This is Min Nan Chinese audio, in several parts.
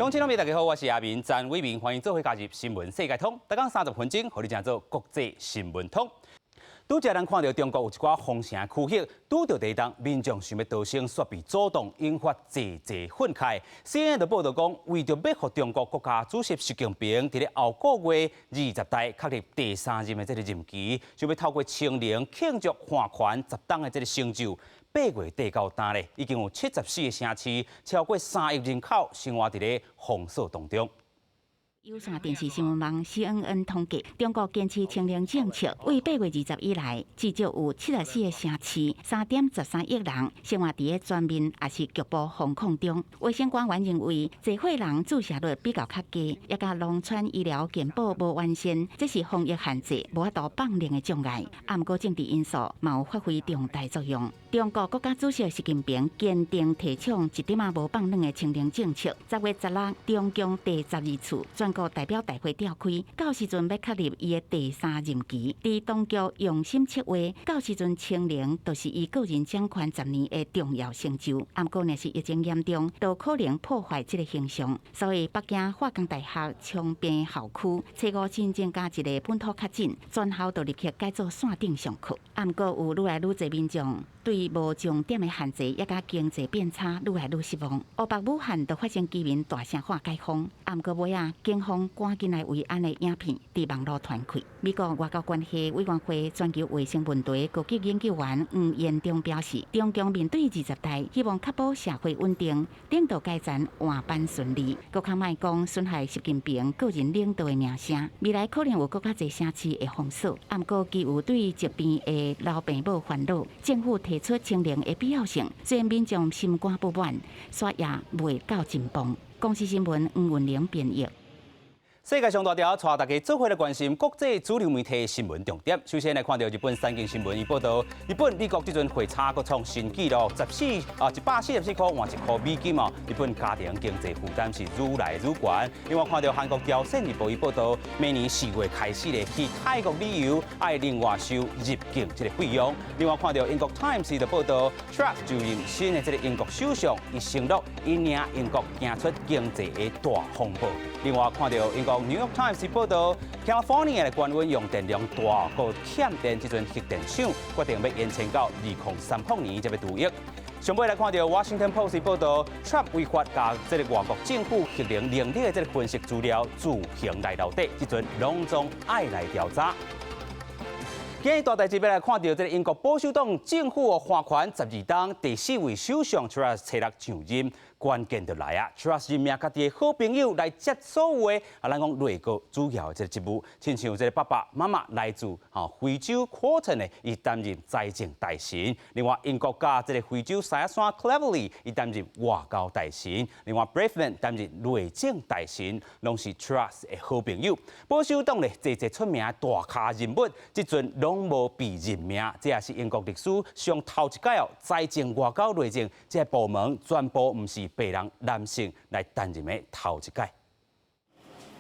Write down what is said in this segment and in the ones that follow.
鄉親們大家好，我是阿明詹偉明，歡迎做伙加入新聞世界通，逐工30分鐘，予你成做國際新聞通。拄才咱看著中國有一寡封城區域，拄著地動，民眾想欲逃生，煞被阻擋，引發濟濟憤慨。CNN 就報道講，為著欲予中國國家主席習近平佇咧後個月二十大確立第三任的這个任期，想欲透過清零慶祝換權10冬的這个成就。8月底到今咧，已經有74個城市，超過3億人口生活佇咧封鎖當中。有線電視新聞網 CNN 統計，中國堅持清零政策，為8月20以來，至少有74個城市，3.13億人生活佇咧全面抑是局部封控中。衛生官員認為，濟歲人注射率比較較低，抑佮農村醫療健保無完善，這是防疫限制無法度放寬的障礙。啊，毋過政治因素嘛有發揮重大作用。中國國家主席習近平堅定提倡一點仔無放軟的清零政策。10月16，中共第十二次全國代表大會召開，到時陣欲確立伊的第三任期。佇當局用心策劃，到時陣清零，就是伊個人掌權10年的重要成就。啊，毋過若是疫情嚴重，都可能破壞這个形象。所以北京化工大學昌平校區，初五新增加一个本土確診，全校都立刻改做線頂上課。啊，毋過有愈來愈濟民眾對無重點的限制，抑佮經濟變差愈來愈失望。湖北武漢就發生居民大聲喊解封，啊，毋過尾仔警方趕緊來維安的影片佇網路傳開。美國外交關係委員會全球衛生問題高級研究員黃延中表示，中共面對二十大，希望確保社會穩定，領導階層換班順利。閣較莫講損害習近平個人領導的名聲，未來可能有閣較濟城市會封鎖。啊，毋過基於對疾病的老病母煩惱，政府提出清零的必要性，雖然民眾心肝不滿，煞也袂到真崩。公視新聞黃雲玲編譯。世界上大條，帶大家做伙來關心國際主流媒體新聞重點。首先來看著日本產經新聞，伊報道日本美國這陣匯差閣創新紀錄，十四啊144塊換1塊美金哦。日本家庭經濟負擔是愈來愈懸。另外看著韓國朝鮮日報伊報道，明年4月開始咧去泰國旅遊，愛另外收入境這个費用。另外看著英國 Times 就報道，Truss 就任新的這个英國首相，伊承諾引領英國行出經濟的大風暴。另外看著英國 New York Times 報道，California 的高溫用電量大，閣欠電，這陣核電廠決定欲延簽到2030年才欲除役。上尾來看著 Washington Post 報道，Trump 違法共這个外國政府核能能力的這个分析資料自行來留底，這陣攏總愛來調查。今日大代誌欲來看著這个英國保守黨政府換權12冬，第四位首相 Truss 初六上任，關鍵就來啊！Truss 任命家己的好朋友來接所有的啊，咱講內閣主要的這个職務，親像這个爸爸媽媽來自吼非洲 Quarton 的，伊擔任財政大臣；另外英國佮這个非洲獅仔山 Cleverly 伊擔任外交大臣；另外 Braverman 擔任內政大臣，攏是 Truss 的好朋友。保守黨咧，濟濟出名大咖人物，這陣攏無被任命，這也是英國歷史上頭一擺哦，財政、外交、內政這个部門全部毋是白人男性來擔任的頭一擺。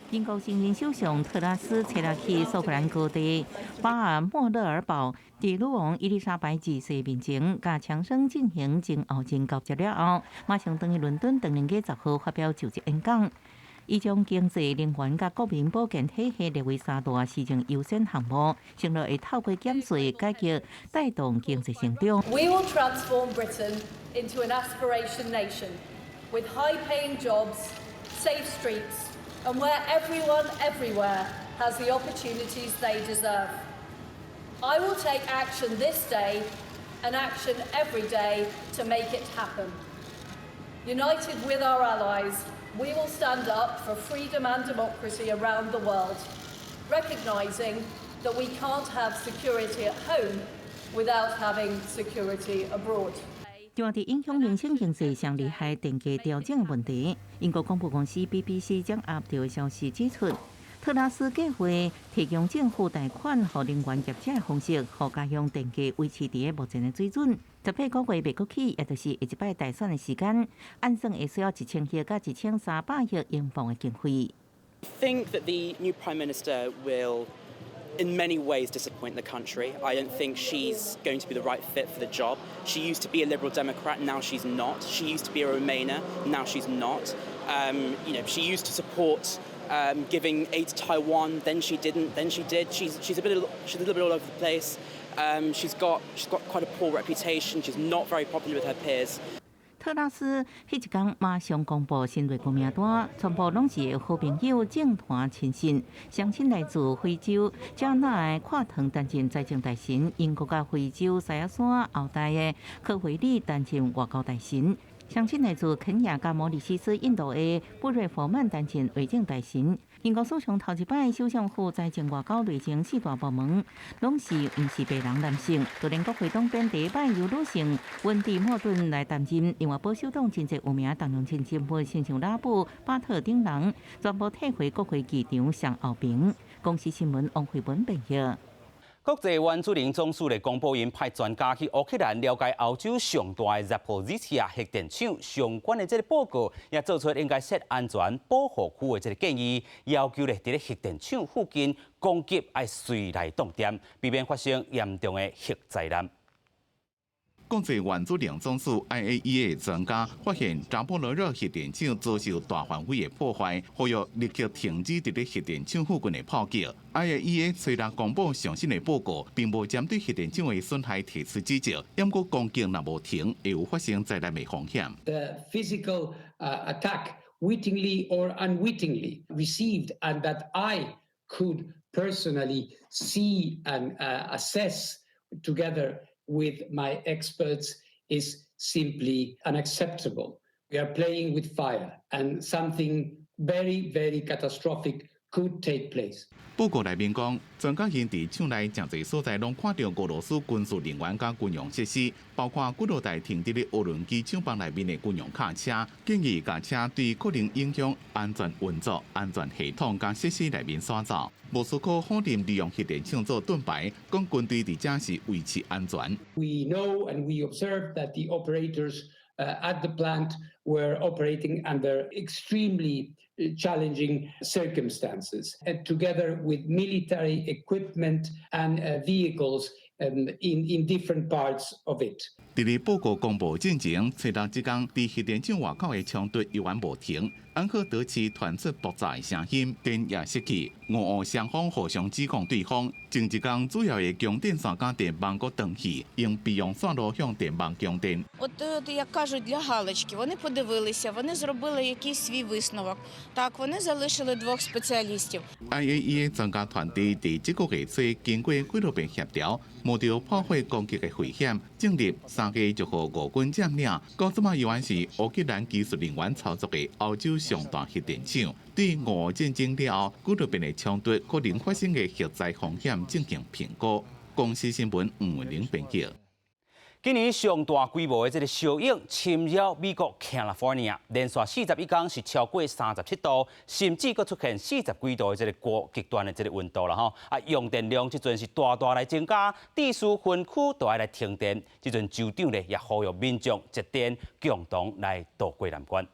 英國新任首相特拉斯初六去蘇格蘭高地巴爾莫勒爾堡，佇女王伊麗莎白二世面前，共槍生進行前後任交接了後，馬上轉去倫敦，唐寧街10號發表就職演講。伊將經濟、能源佮國民保健體系列為三大施政優先項目，承諾會透過減稅改革帶動經濟成長。 We will transform Britain into an aspiration nation with high-paying jobs, safe streets, and where everyone everywhere has the opportunities they deserve. I will take action this day and action every day to make it happen. United with our allies, we will stand up for freedom and democracy around the world, recognizing that we can't have security at home without having security abroad. 就佇影響民生經濟上厲害電價調整的問題，英國廣播公司 BBC 掌握著消息指出，特拉斯計劃提供政府貸款予能源業者的方式，予家鄉電價維持佇目前的水準。18個月袂閣起，也就是下一擺大選的時間，按算會需要1000億佮1300億英鎊的經費。 Think that the new prime minister will in many ways disappoint the country. I don't think she's going to be the right fit for the job. She used to be a Liberal Democrat, now she's not. She used to be a Remainer, now she's not. She used to support giving aid to Taiwan, then she didn't, then she did. She's a little bit all over the place. She's got quite a poor reputation. She's not very popular with her peers. 特拉斯彼一工馬上公布新內閣名單，全部攏是好朋友、政團親信，雙親來自非洲加納的闊騰擔任財政大臣，英國佮非洲獅仔山後代的科菲里擔任外交大臣。雙親來自肯亞佮摩里西斯印度的布瑞弗曼擔任內政大臣。英國史上頭一擺首相府財政外交內政四大部門，攏是毋是白人男性。就連國會黨鞭第一擺由女性溫蒂莫頓來擔任，另外保守黨真濟有名重量級人物，親像拉布巴特等人，全部退回國會議場上後邊。公視新聞王慧文編譯。國際原子能總署咧公布，𪜶派專家去烏克蘭了解歐洲上大的扎波日西亞核電廠相關的這个報告，也做出應該設安全保護區的這个建議，要求咧佇咧核電廠附近攻擊愛隨來斷電，避免發生嚴重的核災難。國際原子能總署 IAEA 專家發現扎波羅熱核電廠遭受大範圍的破壞，呼籲立刻停止佇咧核電廠附近的炮擊。IAEA 雖然公布上新的報告，並無針對核電廠的損害提出指責，毋過攻擊若無停，會有發生災難的風險。 The physical attack, wittingly or unwittingly, received and that I could personally see and assess together with my experts is simply unacceptable. We are playing with fire and something very, very catastrophic could take place. 報告內面講，專家𪜶佇廠內誠濟所在攏看著俄羅斯軍事人員佮軍用設施，包括幾落台停佇咧渦輪機廠房內面的軍用卡車，建議共車對可能影響安全運作、安全系統佮設施內面徙走。莫斯科否認利用核電廠做盾牌，講軍隊佇遮是維持安全。 We know and we observe that the operators at the plant were operating under extremely challenging circumstances, together with military equipment and vehicles in different parts of it. 佇咧報告公布進前，初六這工佇核電廠外口的衝突猶原無停，安赫德市傳出爆炸的聲音，電也熄去，俄烏雙方互相指控對方。前一工主要的供電線佮電網閣斷去，用備用線路向電網供電。 От, як кажуть, для галочки, вони подивилися, вони зробили якийсь свій висновок. Так, вони залишили двох спеціалістів. IAEA 專家團隊佇這個月初經過幾落遍協調，冒著炮火攻擊的危險，進入三月就予俄軍佔領。到這擺猶原是烏克蘭技術人員操作的歐洲上大核電廠，對俄烏戰爭了後，幾落遍的衝突可能發生的核災風險進行評估。公視新聞吳文玲編輯。今年上大規模的這个燒湧侵擾美國 California，連續41工是超過37度，甚至閣出現40幾度的這个高極端的這个溫度啦吼！啊，用電量這陣是大大來增加，致使分區都愛來停電。這陣州長咧也呼籲民眾節電，共同來渡過難關。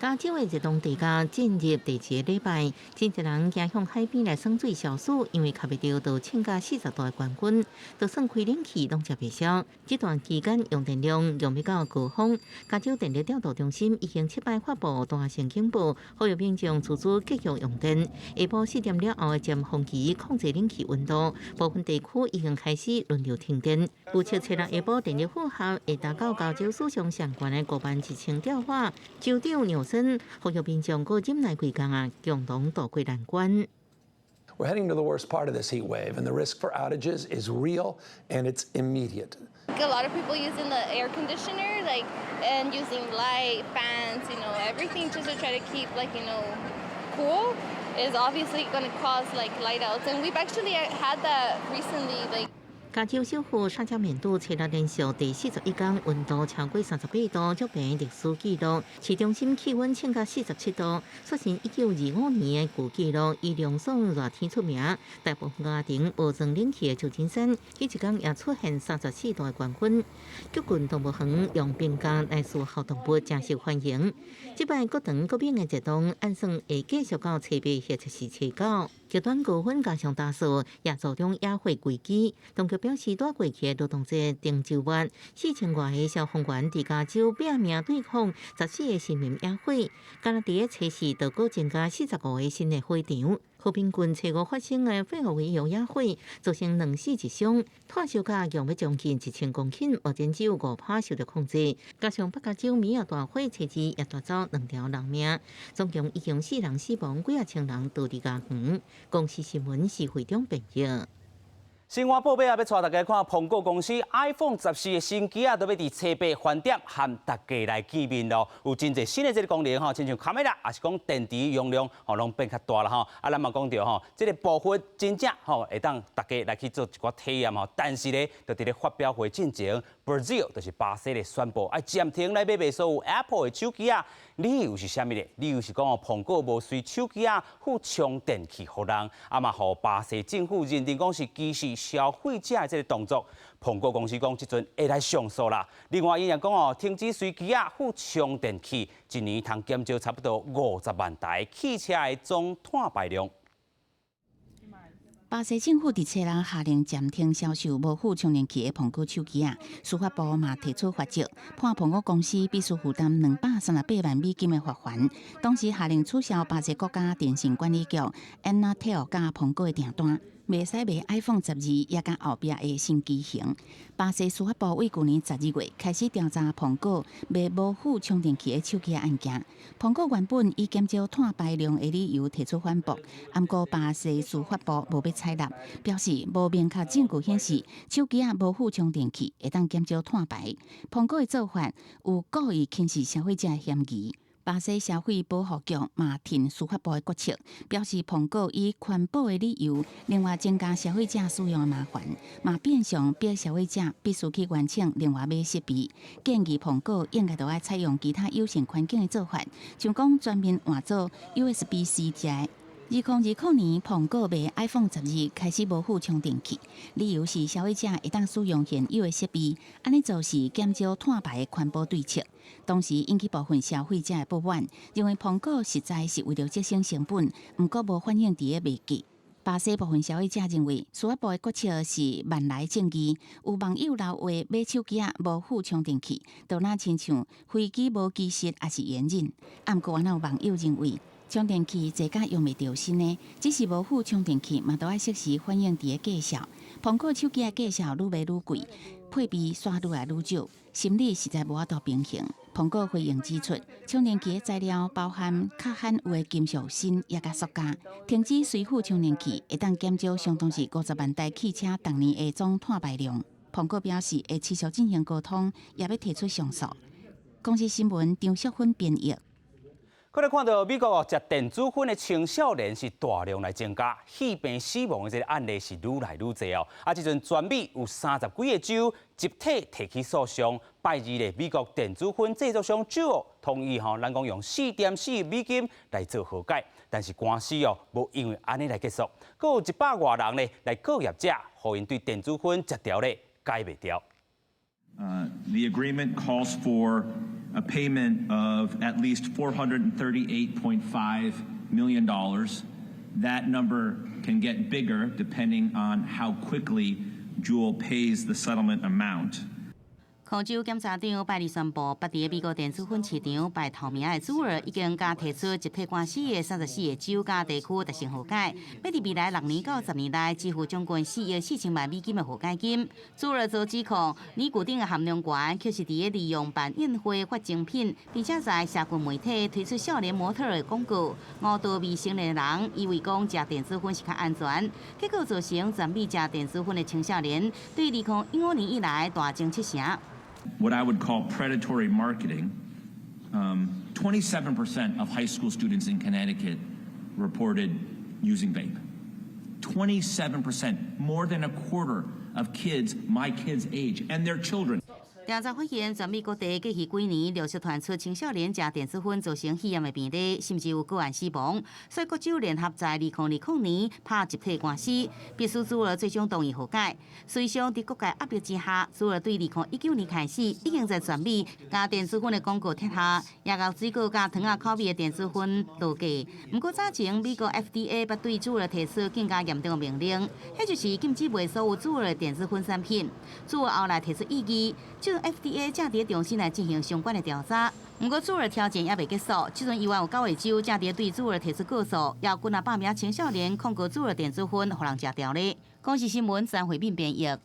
加州的熱浪地價進入第二个禮拜，真濟人驚向海邊來耍水消暑，因為吸袂著就衝到40度的高溫，就算開冷氣攏食袂消。這段期間用電量用欲到高峰，加州電力調度中心已經七擺發布大聲警報，呼籲民眾自主節約用電。下晡4點了後的尖峰期控制冷氣溫度，部分地區已經開始輪流停電。預測初六下晡電力負荷會達到加州史上上懸的51,000兆瓦。州長紐森呼籲民眾閣忍耐幾工啊，共同渡過難關。 We're heading to the worst part of this heat wave, and the risk for outages is real and it's immediate. A lot of people using the air conditioner, like, and using light, fans, everything just to try to keep, like, cool is obviously going to cause, like, light outs. And we've actually had that recently, like. 加州首府薩克門都初六連續第41工溫度超過38度，創下歷史紀錄。市中心氣溫衝到47度，刷新1925年的舊紀錄。以涼爽熱天出名，大部分家庭無裝冷氣的舊金山，彼一工也出現34度的高溫。橘郡動物園用冰架來伺候動物，誠受歡迎。這擺各長各猛的熱浪，按算會繼續到初八或者是初九。極端高溫加上大雪，也造成野火危機。當局表示，佇過去的勞動節頂週末，4000外個消防員佇加州拚命對抗14個森林野火，敢若佇咧初四就閣增加45個新的火場。和平郡初五發生的費爾維尤野火，造成兩死一傷，炭燒甲用欲將近1000公頃，目前只有5趴受著控制。加上北加州米亞大火，初二也帶走兩條人命，總共已經四人死亡，幾仔千人逃離家園。公視新聞是會長編譯。新聞報尾啊，欲帶大家看蘋果公司 iPhone 14的新機仔，都欲佇初八翻店和大家來見面囉。有真濟新的這个功能吼，親像卡梅拉，抑是講電池容量吼，攏變較大啦吼。啊，咱嘛講著吼，這个部分真正吼會當大家來去做一寡體驗吼。但是咧，就佇咧發表會進前，Brazil 就是巴西咧宣布愛暫停來買賣所有 Apple 的手機仔。理由是啥物咧？理由是講哦，蘋果無隨手機仔附充電器予人，啊嘛，予巴西政府認定講是歧視消費者的這个動作。蘋果公司講，這陣會來上訴啦。另外，伊也講哦，停止隨機仔附充電器，一年通減少差不多50萬台汽車的總碳排量。巴西政府佇初六下令暫停銷售無附充電器的蘋果手機仔，司法部嘛提出罰則，判蘋果公司必須負擔238萬美金的罰鍰。同時下令取消巴西國家電信管理局 Anatel 佮蘋果的訂單，袂使賣 iPhone 十二也佮後壁的新機型。巴西司法部為舊年12月開始調查蘋果賣無附充電器的手機案件。蘋果原本以減少碳排量的理由提出反駁，毋過巴西司法部無欲採納，表示無明確證據顯示手機仔無附充電器會當減少碳排。蘋果的做法有故意輕視消費者的嫌疑。巴西消費保護局嘛挺司法部的決策，表示蘋果以環保的理由，另外增加消費者使用的麻煩，嘛變相逼消費者必須去申請另外買設備。建議蘋果應該著愛採用其他友善環境的做法，像講全面換做 USB-C 這。2020年，蘋果賣 iPhone 十二開始無附充電器，理由是消費者會當使用現有的設備，按呢做是減少碳排的環保對策。當時引起部分消費者的不滿，認為蘋果實在是為著節省成本，毋過無反映佇咧賣價。巴西部分消費者認為，司法部的決策是萬來正義。有網友留話買手機仔無附充電器，就若親像飛機無機師，抑是隱忍。毋過，也有網友認為，充電器濟甲用袂著新的，只是無附充電器嘛，都愛適時反映佇咧價數。蘋果手機的價數愈賣愈貴，配備煞愈來愈少，心理實在無法度平衡。蘋果回應指出，充電器的材料包含較罕有的金屬鋅，也佮塑膠。停止隨附充電器，會當減少相當是50萬台汽車逐年的總碳排量。蘋果表示會持續進行溝通，也欲提出上訴。公視新聞張淑芬編譯。閣來看著美國哦，食電子薰的青少年是大量來增加，肺病死亡的這个案例是愈來愈濟哦。啊，這陣全美有30幾個州集體提起訴訟，拜二咧，美國電子薰製作商 Juul 同意吼，咱講用4.4億美金來做和解，但是官司哦，無因為按呢來結束，閣有100外人咧來告業者，予𪜶對電子薰食著咧戒袂牢。 The agreement calls for a payment of at least $438.5 million. That number can get bigger depending on how quickly Juul pays the settlement amount. 科州檢察長拜二宣布，捌佇美國電子薰市場排頭名的朱爾已經佮提出集體官司的34個州佮地區達成和解，欲佇未來6年到10年內支付將近4億4千萬美金的和解金。朱爾遭指控，尼古丁的含量懸，卻是佇咧利用辦宴會發贈品，並且在社群媒體推出少年模特的廣告，誤導未成年人以為講食電子薰是較安全，結果造成全美食電子薰的青少年對2015年以來大增七成。 What I would call predatory marketing. 27% of high school students in Connecticut reported using vape. 27%, more than a quarter of kids my kids' age and their children. 調查發現，全美各地過去幾年陸續傳出青少年食電子薰造成肺炎的病例，甚至有個案死亡。所以各州聯合在2020年拍集體官司，迫使祖兒最終同意和解。事實上，佇各界壓力之下，祖兒對2019年開始已經在全美將電子薰的廣告撤下，也共水果佮糖仔口味的電子薰落架。毋過早前美國 FDA 捌對祖兒提出更加嚴重的命令，彼就是禁止賣所有祖兒的電子薰產品。祖兒後來提出異議，這陣 FDA 正佇重新來進行相關的調查。毋過祖兒挑戰猶未結束，這陣猶原有九個州正佇對祖兒提出告訴，也有幾若百名青少年控告祖兒電子薰，予人食掉咧。公視新聞張惠敏編譯。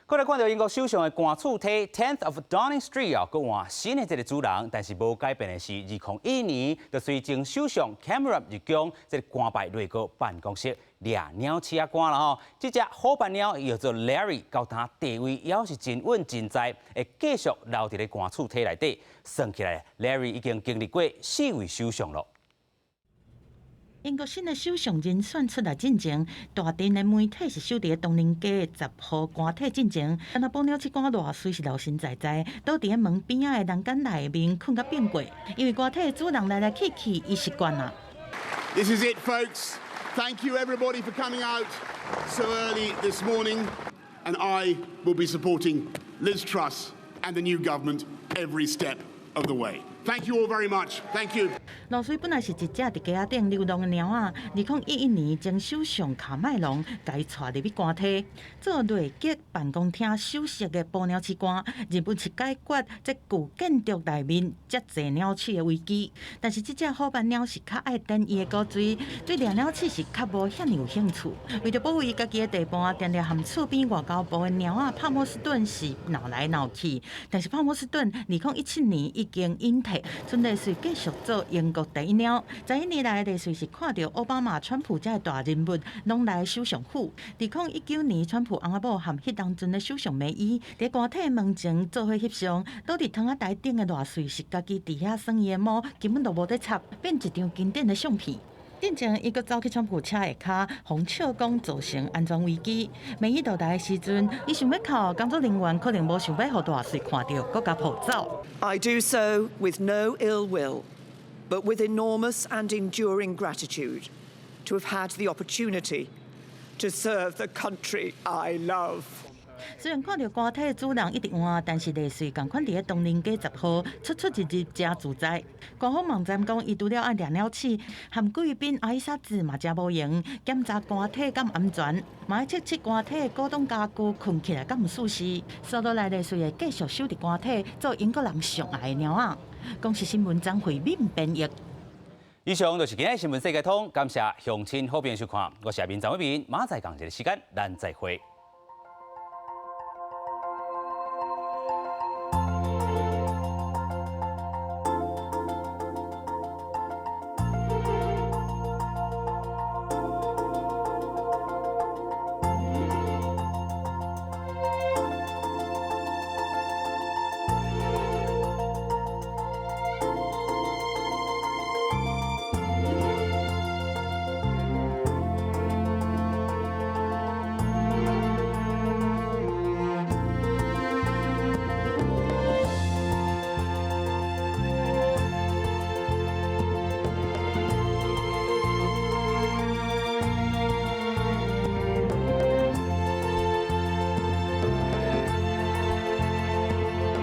閣來看到英國首相的官厝梯 Tenth of Downing Street 啊，閣換新的這个主人，但是無改變的是，2001年就隨前首相 Cameron 入宮，這个官牌內閣辦公室掠鳥鼠仔官啦吼。這隻虎斑貓叫做 Larry，到今地位猶是真穩真在，會繼續留佇咧官厝梯內底。算起來，Larry 已經經歷過四位首相囉。英國新的首相人選出來進前，大陣的媒體是守佇咧唐寧街10號官邸進前，但若捕鳥鼠官偌媠是老神在在，倒佇咧門邊仔的欄杆內面睏甲變過，因為官邸的主人來來去去，伊習慣啦。 This is it, folks. Thank you, everybody, for coming out so early this morning. And I will be supporting Liz Truss and the new government every step of the way. Thank you all very much. Thank you. 羅瑞本來是一隻佇街仔頂流浪的貓仔，2011年前首相卡麥隆共伊帶入去官邸，做內閣辦公廳首席的捕鳥鼠官，任務是解決這舊建築內面遮濟鳥鼠的危機。但是這隻虎斑貓是較愛顛伊的骨髓，對掠鳥鼠是較無遐爾有興趣。為著保衛家己的地盤，定定和厝邊外交部的貓仔帕默斯頓是鬧來鬧去。但是帕默斯頓2017年已經隱退。賰麗瑞繼續做英國第一貓。11年來，麗瑞是看著奧巴馬、川普這个大人物攏來首相府。2019年，川普翁仔某和彼當陣的首相梅伊佇官邸門前做伙翕相，倒佇窗仔台頂的偌媠是家己佇遐耍伊的毛，根本就無咧插，變一張經典的相片。進前，伊閣走去川普車下跤，予笑講造成安全危機。梅伊落台的時陣，伊想欲哭，工作人員可能無想欲予偌媠看著，閣共抱走。 I do so with no ill will, but with enormous and enduring gratitude to have had the opportunity to serve the country I love. 雖然看著官邸主人一直換，但是麗瑞仝款佇咧唐寧街10號出出入入誠自在。官方網站講，伊除了愛掠鳥鼠，和貴賓阿伊莎子嘛誠無閒檢查官邸敢安全，嘛愛測試官邸古董家具睏起來敢有舒適。所以來麗瑞會繼續守佇官邸，做英國人上愛的貓仔。公視新聞張惠敏編譯。以上就是今日新聞世界通，感謝鄉親好朋友收看，我是阿明張偉明，明仔載仝一个時間，咱再會。